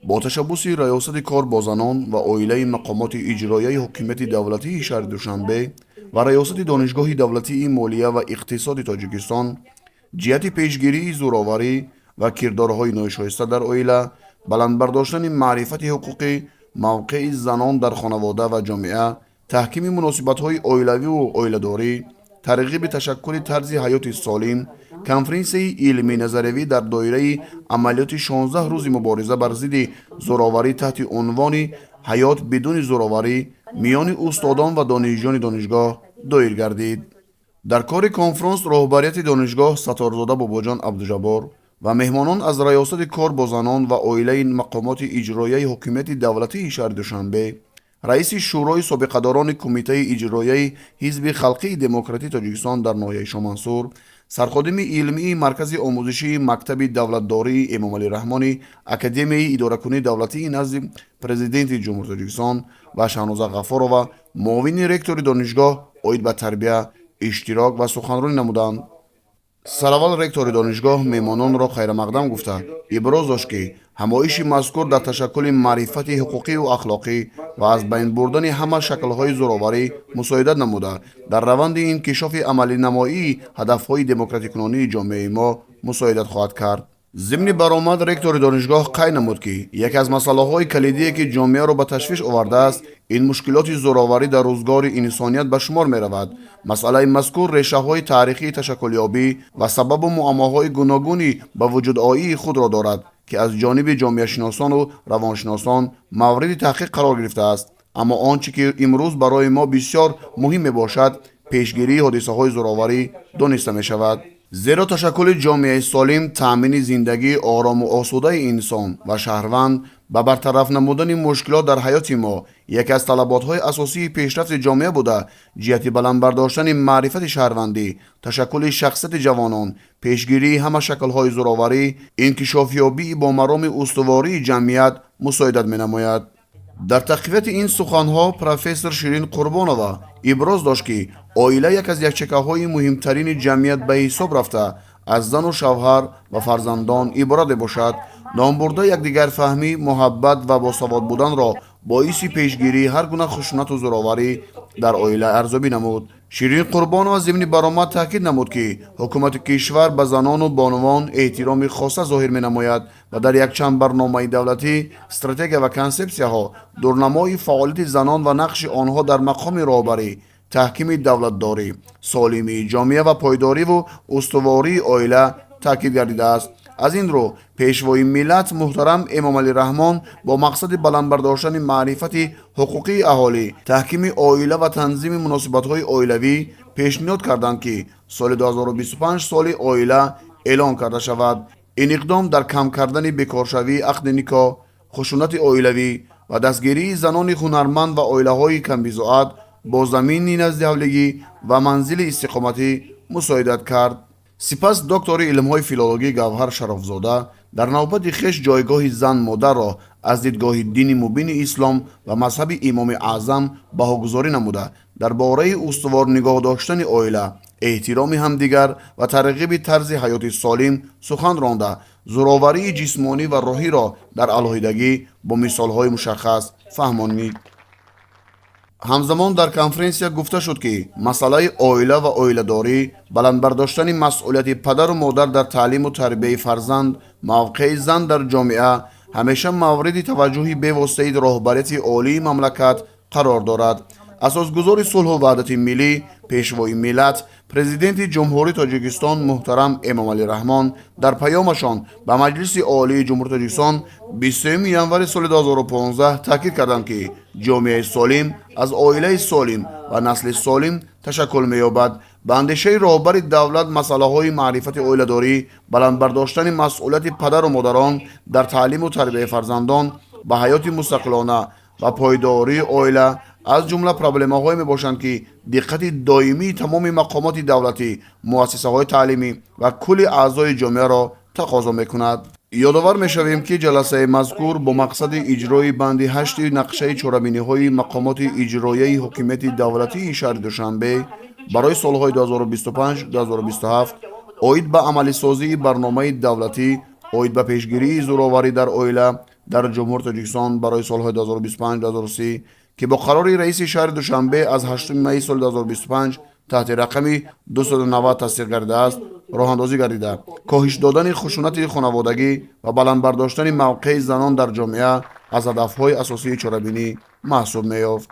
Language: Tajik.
Бо ташаббуси Раёсати кор бо занон ва оилаи мақомоти иҷроияи ҳокимияти давлатии шаҳри Душанбе ва Раёсати Донишгоҳи давлатии молия ва иқтисоди Тоҷикистон ҷиҳати пешгирии зӯроварӣ ва кирдорҳои ношоиста дар оила, баланд бардоштани маърифати ҳуқуқӣ, мавқеи занон дар хонавода ва ҷомеа, таҳкими муносибатҳои оилавиву оиладорӣ, тарғиби ташаккули тарзи ҳаёти солим конференсияи илмӣ назариявӣ дар доираи амалиёти 16 рӯзи мубориза бар зидди зӯроварӣ таҳти унвони «Ҳаёт бидуни зӯроварӣ» миёни устодон ва донишҷӯёни донишгоҳ доир гардид. Дар кори конфронс роҳбарияти донишгоҳ Сатторзода Бобоҷон Абдуҷаббор ва меҳмонон аз Раёсати кор бо занон ва оилаи мақомоти иҷроияи ҳокимияти давлатии шаҳри Душанбе, раиси Шӯрои собиқадорони Кумитаи иҷроияи Ҳизби халқии демократии Тоҷикистон дар ноҳияи Шомансур, сарходими илмии Маркази омӯзишии мактаби давлатдории Эмомалӣ Раҳмони Академияи идоракунии давлатии назди Президенти Ҷумҳури Тоҷикистон ва Шаҳноза Ғафорова, муовини ректори донишгоҳ оид ба тарбия, иштирок ва суханронӣ намуданд. Сараввал ректори донишгоҳ меҳмононро хайрамақдам гуфта, иброз дошт, ки ҳамоиши мазкур дар ташаккули маърифати ҳуқуқиву ахлоқӣ ва аз байн бурдани ҳама шаклҳои зӯроварӣ мусоидат намуда, дар раванди инкишофи амалинамоии ҳадафҳои демократикунонии ҷомеаи мо мусоидат хоҳад кард. Зимни баромад ректори донишгоҳ қайд намуд, ки яке аз масъалаҳои калидие, ки ҷомеаро ба ташвиш овардааст, ин мушкилоти зӯроварӣ дар рӯзгори инсоният ба шумор меравад. Масъалаи мазкур решаҳои таърихии ташаккулёбӣ ва сабабу муаммоҳои гуногуни ба вуҷудоии худро дорад, ки аз ҷониби ҷомеашиносону равоншиносон мавриди таҳқиқ қарор гирифтааст. Аммо он чӣ ки имрӯз барои мо бисёр муҳим мебошад, пешгирии ҳодисаҳои зӯроварӣ дониста мешавад, зеро ташаккули ҷомеаи солим, таъмини зиндагии орому осудаи инсон ва шаҳрванд ба бартараф намудани мушкилот дар ҳаёти мо яке аз талаботҳои асосии пешрафти ҷомеа буда, ҷиҳати баланд бардоштани маърифати шаҳрвандӣ, ташаккули шахсияти ҷавонон, пешгирии ҳама шаклҳои зӯроварӣ, инкишофёбии бо мароми устувории ҷамъият мусоидат менамояд. Дар тақвияти ин суханҳо профессор Ширин Қурбонова иброз дошт, ки оила як аз ячейкаҳои муҳимтарини ҷамъият ба ҳисоб рафта, аз зану шавҳар ва фарзандон иборат мебошад. Номбурда якдигарфаҳмӣ, муҳаббат ва босавод буданро боиси пешгирии ҳар гуна хушунату зӯроварӣ дар оила арзёбӣ намуд. Ширин Қурбонова зимни баромад таъкид намуд, ки ҳукумати кишвар ба занону бонувон эҳтироми хоса зоҳир менамояд ва дар якчанд барномаи давлатӣ, стратегия ва консепсияҳо дурнамои фаъолияти занон ва нақши онҳо дар мақоми роҳбарӣ, таҳкими давлатдорӣ, солимии ҷомеа ва пойдориву устувории оила таъкид гардидааст. Аз ин рӯ Пешвои миллат муҳтарам Эмомалӣ Раҳмон бо мақсади баланд бардоштани маърифати ҳуқуқии аҳолӣ, таҳкими оила ва танзими муносибатҳои оилавӣ пешниҳод карданд, ки соли 2025 соли оила эълон карда шавад. Ин иқдом дар кам кардани бекоршавии ақди никоҳ, хушунати оилавӣ ва дастгирии занони ҳунарманд ва оилаҳои камбизоат бо замини наздиҳавлигӣ ва манзили истиқоматӣ мусоидат кард. Сипас доктори илмҳои филологӣ Гавҳар Шарофзода дар навбати хеш ҷойгоҳи зан модарро аз дидгоҳи дини мубини ислом ва мазҳаби Имоми Аъзам баҳогузорӣ намуда, дар бораи устувор нигоҳ доштани оила, эҳтироми ҳамдигар ва тарғиби тарзи ҳаёти солим сухан ронда, зӯроварии ҷисмонӣ ва рӯҳиро дар алоҳидагӣ бо мисолҳои мушаххас фаҳмонид. Ҳамзамон дар конференсия гуфта шуд, ки масъалаи оила ва оиладорӣ, баланд бардоштани масъулияти падару модар дар таълиму тарбияи фарзанд, мавқеи зан дар ҷомеа ҳамеша мавриди таваҷҷӯҳи бевоситаи роҳбарияти олии мамлакат қарор дорад. Асосгузори сулҳу ваҳдати миллӣ, Пешвои миллат, Президенти Ҷумҳурии Тоҷикистон муҳтарам Эмомалӣ Раҳмон дар паёмашон ба Маҷлиси Олии Ҷумҳурии Тоҷикистон 23 январи соли 2015 таъкид карданд, ки ҷомеаи солим аз оилаи солим ва насли солим ташаккул меёбад. Ба андешаи роҳбари давлат, масъалаҳои маърифати оиладорӣ, баланд бардоштани масъулияти падару модарон дар таълиму тарбияи фарзандон ба ҳаёти мустақилона ва пойдории оила аз ҷумла проблемаҳое мебошанд, ки диққати доимии тамоми мақомоти давлатӣ, муассисаҳои таълимӣ ва кулли аъзои ҷомеаро тақозо мекунад. Ёдовар мешавем, ки ҷаласаи мазкур бо мақсади иҷрои банди ҳашти нақшаи чорабиниҳои мақомоти иҷроияи ҳокимияти давлатии шаҳри Душанбе барои солҳои 2025-2027 оид ба амалисозии барномаи давлатӣ оид ба пешгирии зӯроварӣ дар оила Дар Ҷумҳурии Тоҷикистон барои солҳои 2025-2030, ки бо қарори раиси шаҳри Душанбе аз 8 майи соли 2025 таҳти рақами 290 тасдиқ гардидааст, роҳандозӣ гардида, коҳиш додани хушунати хонаводагӣ ва баланд бардоштани мавқеи занон дар ҷомеа аз ҳадафҳои асосии чорабинӣ маҳсуб меёфт.